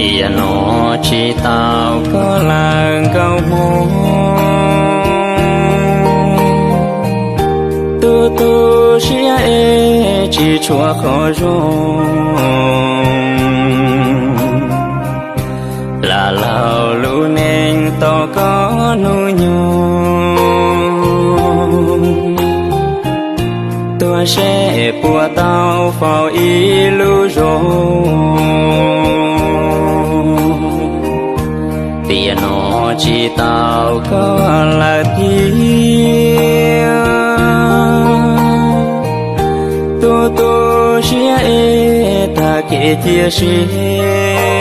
Tiam no tsis tau koj lawm nkauj Hmoob, tu tu siab es tsis tshua qhov zoo. Lam laug lub neej tau koj hnub nyoog, tuaj seb puas tau faus ib lub zoo. Tiam no tsis tau koj lawm thiab, tu tu siab es tag kev cia siab.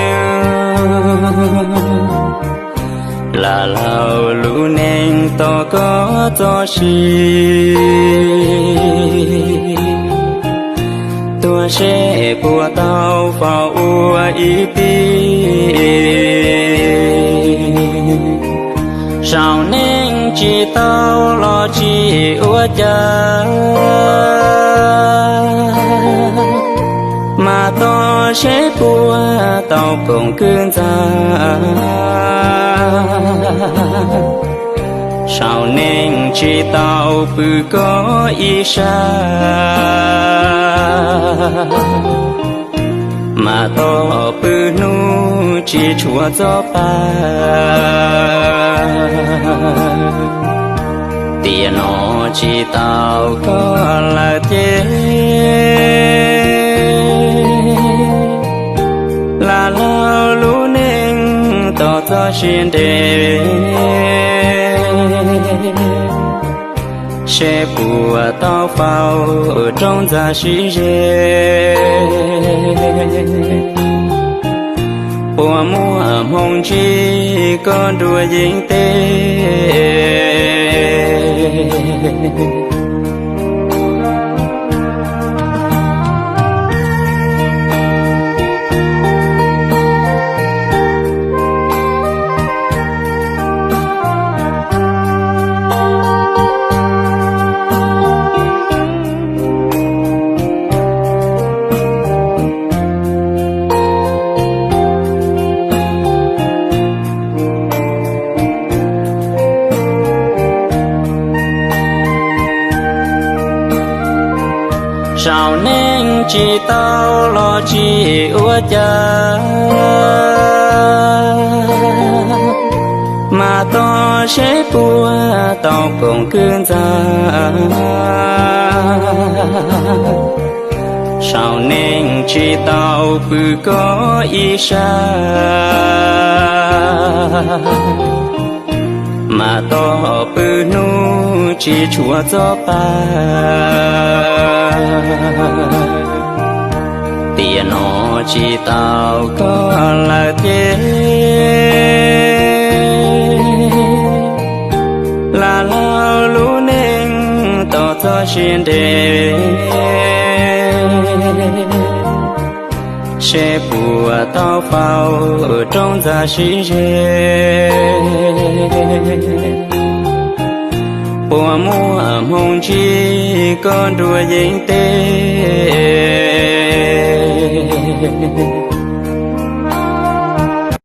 Lam laug lub neej tos koj txoj sia, tuaj seb puas tau faus ua ib tij. Saum neej tsis tau los tsis ua cas, mas tos seb puas tau koom kwv ntxa. Saum neej tsis tau pw koj ib sab, mas tos pw hnub tsis tshua txog pas. Tiam no tsis tau koj lawm ces, lam laug lub neej tos txoj sia nres, seb puas tau faus rooj ntxa sib ze, puas muaj hmoo ntsib koj nruab yeeb teb. Saum neej tsis tau los tsis ua cas, mas tos seb puas tau koom kwv ntxa. Saum neej tsis tau pw koj ib sab, mas tos pw hnub tsis tshua txog pas. Tiam no tsis tau koj lawm ces, lam laug lub neej tos txoj sia nres, seb puas tau faus rooj ntxa sib ze, puas muaj hmoo ntsib koj nruab yeeb teb.